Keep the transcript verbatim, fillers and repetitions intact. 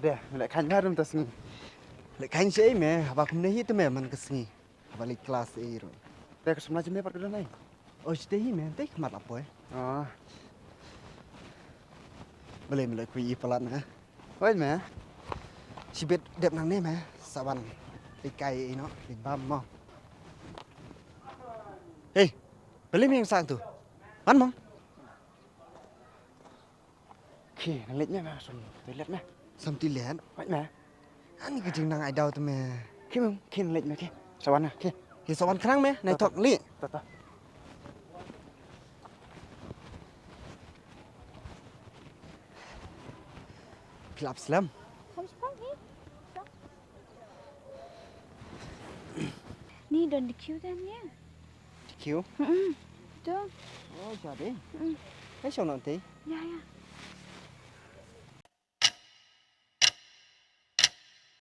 Te, me leh khaiñ bha ruh mynta sngi. Leh khaiñ shi ei me, haba kumne hi te me man ka sngi. Haba leit klas ei ruh. Te ka samla jong me pat ka don ei? Oh, shi te hi me, te khmat la poi. Ah. Balei me leh khui i palat na? Oi me. Shibit dep nangne me, sa wan. Leit kai ei noh, leit bam mo. Hei, balei me ïeng sah tu? Wan mo. Khie, nang leit me, me, sam toilet me. Sam toilet? Oi me. Ani ka jingnang ai daw te me. Khie me, khie nang leit me, khie. Sa wan na, khie. Khie sa wan khnang me, nai thok leit. Ta, ta. Phi la ap slem. Ni don dikhiw te nia. Dikhiw? Mm. To. Oh, jadi. Mm. Hai shong nang te. Ya, ya.